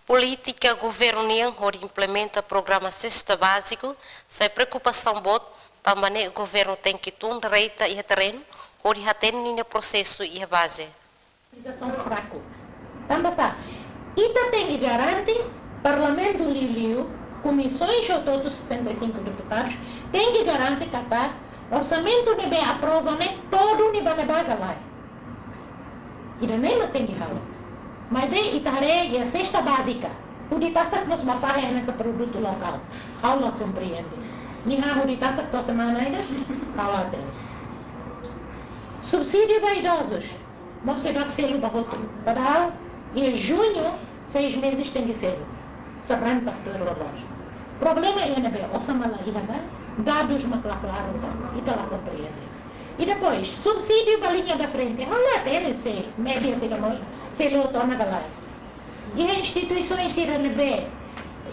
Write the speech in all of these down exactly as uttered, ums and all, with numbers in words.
Polítika governu nian hodi implementa programa sesta báziku sai preokupasaun boot, tanba ne'e governu tenke tun direta iha terrenu hodi hatene ninia prosesu iha baze. Fiskalnizasaun fraku. Tanba sá, ita tenke garante Parlamentu liuliu, komisaun hotu-hotu sessenta e cinco deputadus, tenke garante katak orsamentu ne'ebé aprova ne'e todu nia ba ne'ebá ka lae. Ida-ne'e mak tenke halo. Maibé ita haree iha sesta bázika, hudi tasak mós ba fahe hanesan produtu lokál. Ha'u la komprende. Nia hahú hudi tasak to'o semana ida, ha'u la hatene. Subsídiu ba idozus, mós seidauk selu ba hotu. Padahal iha juñu, seis meses tenke selu. Serentak tuir relójiu. Problema iha ne'ebé, osan mak la iha ba, dadus mak la klaru ba, ita la komprende. I depois, subsídiu ba liña da frente, ha'u la hatene se média sira mós selu ona ka lae. Iha instituisaun sira ne'ebé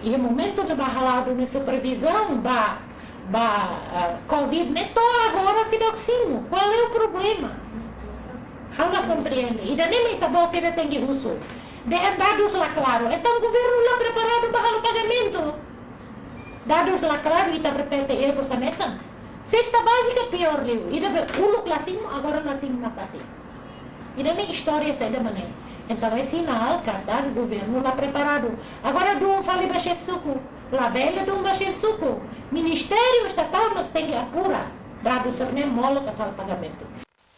iha momentu ne'ebá hala'o duni supervizaun ba, ba, ah, covid ne'e to'o agora seidauk simu. Kuál é o problema? Ha'u la komprende. Ida-ne'e mak ita-boot sira tenke husu. Dehan dadus la klaru. Entaun governu la preparadu ba halo pagamentu. Dadus la klaru, ita repete erru hanesan. Sesta bázika piór liu. Ida be uluk la simu, agora la simu nafatin. Ida-ne'e istória saida mak ne'e. Entaun é sinál katak governu la preparadu. Agora dun fali ba xefe suku. Labele dun ba xefe suku. Ministériu Estatál mak tenke apura. Dadus sira-ne'e molok atu halo pagamentu.